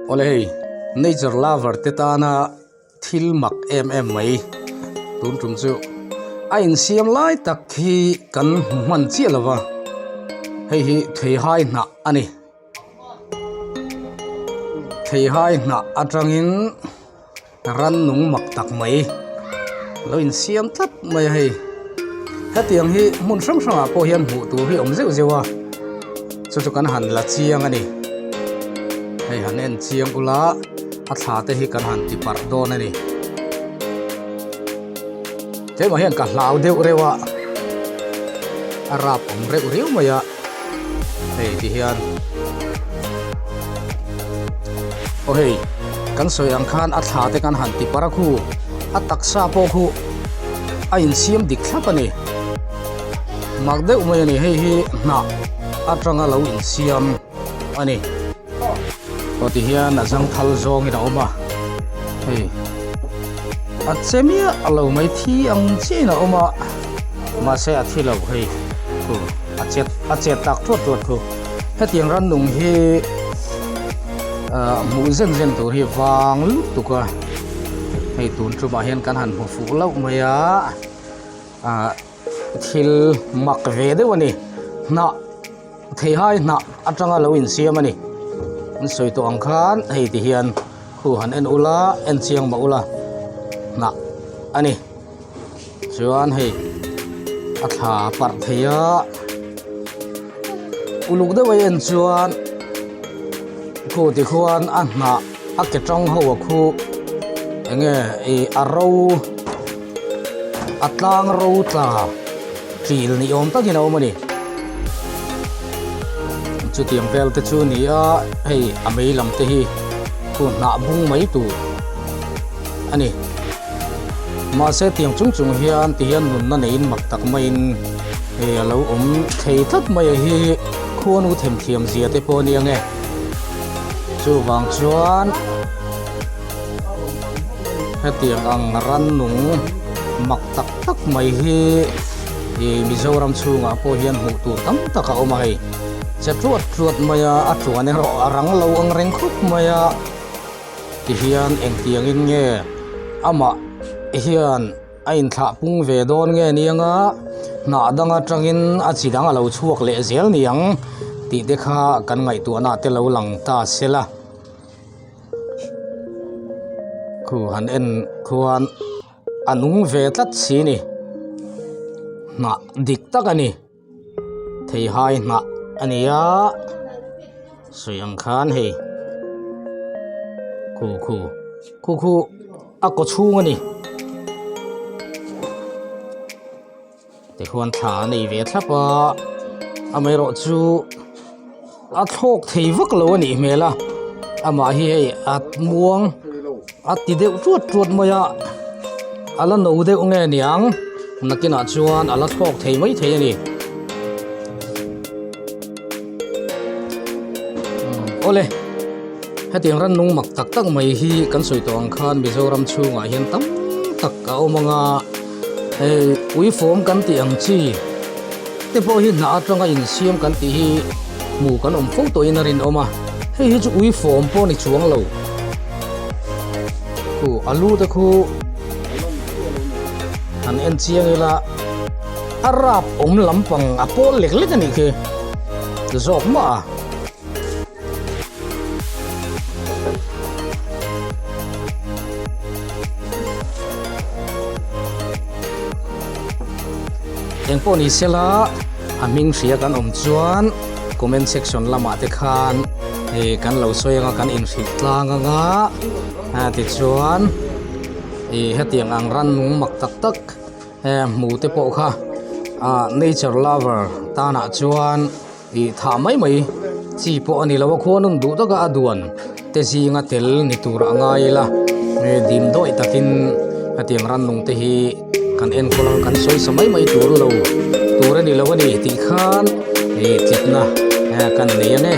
Awle hei nature lover te tana thil mak em em mai tun tum chu a insiam lai tak hi kan hmu hman chiah lo va hei hi theihai hnah a ni theihai hnah atangin. Rannung mak tak mai lo insiam tlat mai a hei hetiang hi hmun hrang hrangah pawh hian hmuh tur hi a awm zeuh zeuh a chu chu kan han la chiang a ni hei han en chiang ula a thla te hi kan han ti parh dawn a ni keimah hian ka hlau deuh reuh a a rap awm reuh riau mai a. Hei ti hian aw hei kan sawi ang khan a thla te kan han ti par a khu a taksa pawh khu a insiam dik thlap a ni mak deuh mai a ni hei hi hnah atanga lo insiam a ni. Aw ti hian a zangthal zawngin a awm a hei a che miah a lo mai thi ang chiahin a awm a mahse a thi lo hei khu a chet a chet tak thuat thuat khu hetiang rannung hi ah hmuh zen zen tur hi vang lutuk a hei tun tumah hian kan han hmu fuh loh mai a ah thil mak ve deuh a ni hnah. Theihai hnah atanga lo insiam a ni. An sawi tawh ang khan hei ti hian khu han en ula en chiang mah ula hnah a ni. Chuan hei a thla parh thei a uluk deuh a en chuan khu ti khuan a hnah a ke tang ho a khu eng nge ih a ro a tlang ro tla. Ṭil ni awm takin a awm a ni. Chutiang vel te chu ni a, hei a mei lam te hi khu hnah bung mai tur a ni. Mahse tiang chung chung hian ti hian nunna neiin mak tak maiin hei a lo awm thei tlat mai a hi khuanu themthiam zia te pawh a ni ang e. Chuvang chuan. Hetiang ang rannung mak tak tak mai hi ih Mizoram chhungah pawh hian hmuh tur tam tak a awm a hei. Che tuat tuat mai a, a tuan erawh a rang lo ang reng khawp mai a. Tihian engtiangin nge amah hian a inthlah pung ve dawn nge niang a, hnah dang atangin a chi dang a lo chhuak leh zel niang tih te kha kan ngaihtuahna te lo lang ta sela. Khu han en khuan a nung ve tlat si ni hnah dik tak a ni theihai hnah a ni a sawi ang khan hei khu khu khu khu a kaw chhung a ni. Tikhuan thla a nei ve thlap a amaherawh chu a thlawk thei vak lo a nih hmel a amah hi hei a muang a ti deuh tuat tuat mai a a la no deuh nge niang nakinah chuan a la thlawk thei mai thei a ni awle hetiang rannung mak tak tak mai hi kan sawi tawh ang khan Mizoram chhungah hian tam tak a awm ang a. Hei uifawm kan tih ang chi te pawh hi hnah atanga insiam kan tih hi hmu kan awm fo tawhin a rinawm a hei hi chu uifawm pawh a ni chuang lo khu a lu te khu han en chiang ila a rap awm lampang a pawl lek lek a nih khi zawk mah a. Eng pawh ni sela a hming hria kan awm chuan comment section lamah te khan ih kan lo sawi anga kan inhrilh tlang anga tichuan ih hetiang ang rannung mak tak tak hmu te pawh kha ah nature lover tanah chuan. Ih thah mai mai chi pawh a ni lo a khuanun duh taka a duan te zinga tel ni tur a ngai ila dim dawih takin hetiang rannung te hi kan enkawl ang kan sawi sa mai mai tur lo tur a ni lo a ni tih khan ih tlipna kan nei ang e.